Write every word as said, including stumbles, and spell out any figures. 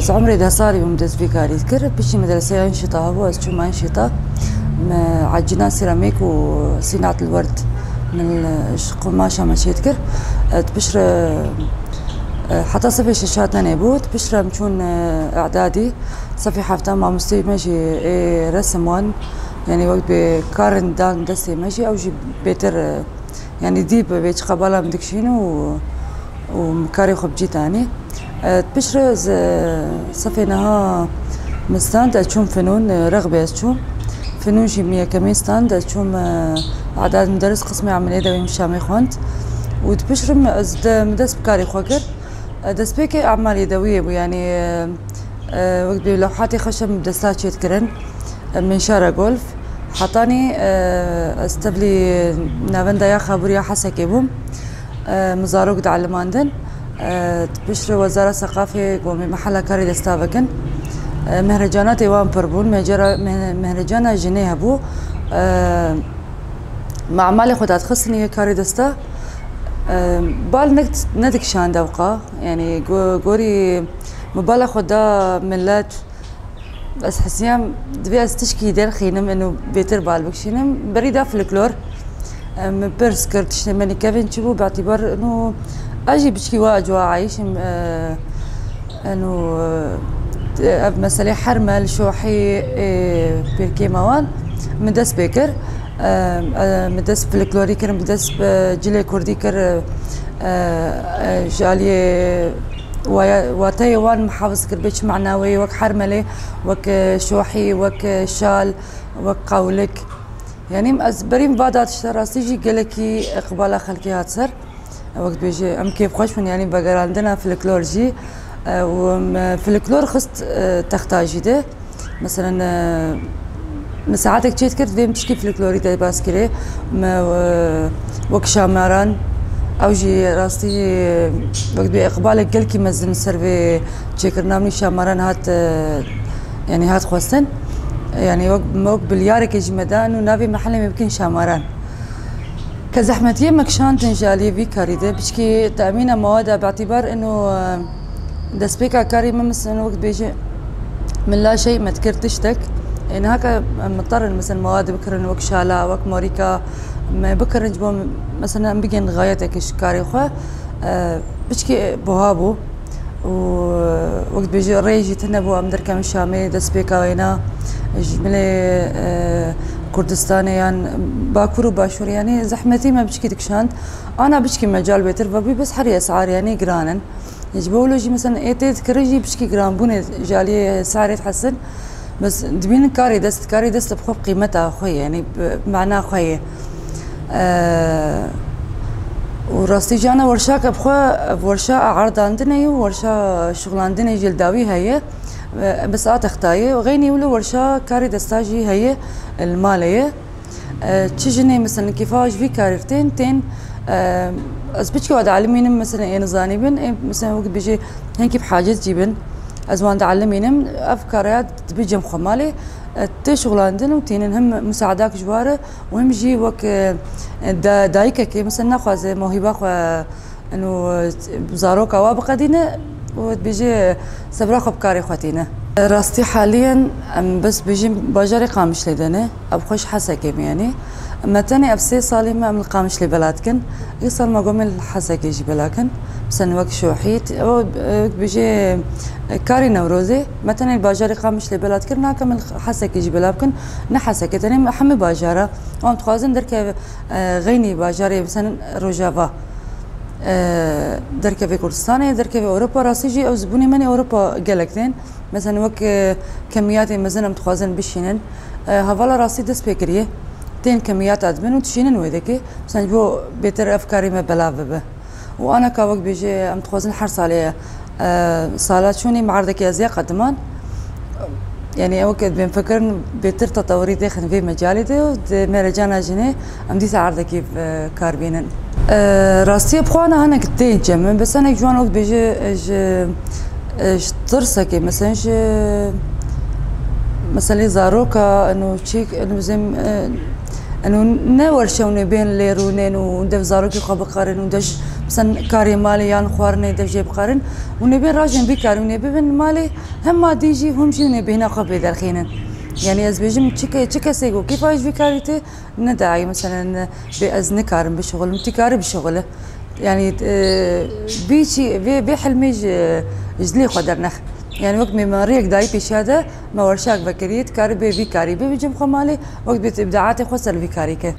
Ez umrê deh salî bûm dest vî karî dikir. Piştî medreseya înşîta hebû, ez çûm înşîta. Me ecîna sîramîk û sînat el-werd min ji qumaşa me çêdikir. Di piştre, e, heta sefê şeşa tenê bû. Di piştre em çûn, e, îdadî. Sefê hefta mamosteyê me jî ê resim wan, yanî wek bê karên dan destê me jî, ew jî bêtir, e, yanî dî bi vê çiqa bala min dikişîn û, û min karê xwe bi cî danî. E, piştre ez, e, sefê niha min stand, ez çûm finûn, e, rexbê ez çûm. Finûn jî min yekemîn stand, ez çûm, e, adad muderis qismê emeliyê dewî min Şamê xwend. Û di piştre min, ez de, min dest bi karê xwe kir. E, destpêkê emeliyê dewiyê bû, yanî, e, e, wek bi lewhatê xwe şe min desta çêdikirin. E, minşara golf. Hetanî, e, ez tevlî navenda ya xabûriya Hesekê bûm. E, min zarok dielimandin. E, piştre Wezara Seqafê gomê mehela karê desta vekin. E, mehrecanatê wan pir bûn. Mehcera-, meh-, mehrecana jinê hebû. E, me emalê xwe dadixistin yê karê desta. E, bal nek-, nedikişand ewqa. Yanî go-, gorî min bala xwe da milet. Ez hesiyam divê ez tişkî derxînim, eno bêtir bal bikişînim. Berî da folklor. Em pirs kir tiştê me nîkevên çi bû, bi îtîbar eno ez jî biçkî wa cuwa ayîşim, e, eno, e, ev meselê hermel, şohî, e, pêrkê me wan min dest pê kir. E, e, min dest folklorî kir, min dest, e, cilê kurdî kir, e, e, ji aliyê Waya-, wateyê wan min hevis kir bê çi mena wê ye, wek hermelê, wek, e, şohî, wek, e, şal, wek qawlik. Yanî ez berî min va da tişta rastî jî gelekî iqbala xelkê hat ser. Wek dibêje, em kêfxweş bûn, yanî vegerandina folklor jî, e, û em folklor xist, e, texta jî de. Meselen, e, min saetek çêdikir, divê min tişkî folklorî de bas kirê. Me, e, wek şamaran, ew jî rastî, e, wek bi iqbalek gelkî mezin ser vê çêkirina min şamaran hat, e, yanî hat xwestin. Yanî wek, me wek bilyarekê jî me da, û navê mehelê me bikin Şamaran. Ke zehmetiyê me kişandin ji aliyê vî karî de, biçkî temîna mewada, bi îtîbar ino, e, destpêka karê me, misal wek dibêje, min la şey me dikir tiştek. Ê, niha ke em miterin, misal mewad bikirin, wek şala, wek morîka, me bikirin ji bo, misal em bigên xayeteke ji karê xwe. E, biçkî buha bû. Û wek dibêje rê jî tune bû, em derkevin Şamê, destpêka wêna ji milê, e, Kurdistanê yan Bakur û Başûrê, yanî zehmetî me biçkî dikişand. Ana biçkî mecal bêtir vebû, bes herî esar, yanî giran in. Ji bo wilo jî, mesela, ê tê dikirin jî biçkî giranbûnê ji aliyê esarê dihsin. Bes dibînin karê dest, karê dest bi xwe bi qîmeta xwe ye, yanî bi mena xwe ye. Eee, û rastî jî ana werşa ke bi xwe, werşa erdandinê ye û werşa şixulandinê jî li dawî heye. Eee, bes a texta ye. Û xeynî wilo werşa karê desta jî heye, li malê ye. E, çi jinê, mesela, kêfa ji vî karî tên, tên, e, ez piçkî wa dielimînim, mesela, ê nizanî bin, ê, mesela, wek dibêjê, hinkî bi hacet jî bin, ez wan dielimînim, ev karaya dibe cem xwe malê, e, tê şixulandin û tînin him musaedak ji wa re û him jî wek, e, da-, dayikekê, mesela, naxwaze mewhîba xwe Eno zaroka wa biqedîne û dibêje sebra xwe bi karê xwe tîne. Rastî haliyen em bes bêjin bajarê Qamişlê de ne, ev xweş Hesekê me yanî. Me tenê ev sê salî me em li Qamişlê bela dikin. Îsal me gomê li Hesekê jî bela kin. Miselin wek Şohît, ew, e, dibêje, e, karê Newrozê. Me tenê li bajarê Qamişlê bela dikin, nake min li Hesekê jî bela bikin. Ne Hesekê tenê, me hemî bajara. Em dixwazin derkeve, e, xeynî bajarê, miselin Rojava. E, derkevê Kurdistanê, derkevê Ewropa, rastî jî ew zibûnê me nê Ewropa gelek tên. Mesela wek, e, kemiyatê mezin em dixwazin bişînin. E, hevala rastî dest pê kiriye. Tên kemiyata dibin û dişînin wê dekê. Mesela ji bo bêtir ev karê me belav bibe. Û ana ka wek bêje em dixwazin her salê, e, sala çûnê me erdekê ez ya qediman. Yanî ew ke dibên fikirin bêtir tetewirî dêxin vê mecalê de û di merecana jinê em dîsa erdekî, e, kar bînin. E, rastiyê bi xwe ana hinek tên cem min, bes hinek ji wan ew dibêje, e, ji, e, ji tirsekê, mesela ji meselê zaroka, eno çîk, eno zêm, e, eno ne werşewnê bên lê rûnên û dev zarokê xwe biqerin û dev Sen karê malê yan xwarinê de jê bikarin, hûn ê bên rajên vî karî hûn ê bibin malê, hem madî jî hûn jî hûn ê bêhna xwe bê derxînin. Yanî ez bêjim çi ke-, çi kesê ku kêfa ji vî karî tê, ne daî meselen bê ez nikarim bişixulim, tu karî bişixule. Yanî, e, vî çî, vê, vê hilmê ji, ji dilê xwe dernex. Yanî wek mêmariyek dayî pêşiya de me werşak vekirî, tu karî bê vî karî bibicim xwe malê, wek bê tu îbdaatê xwe ser vî karî ke.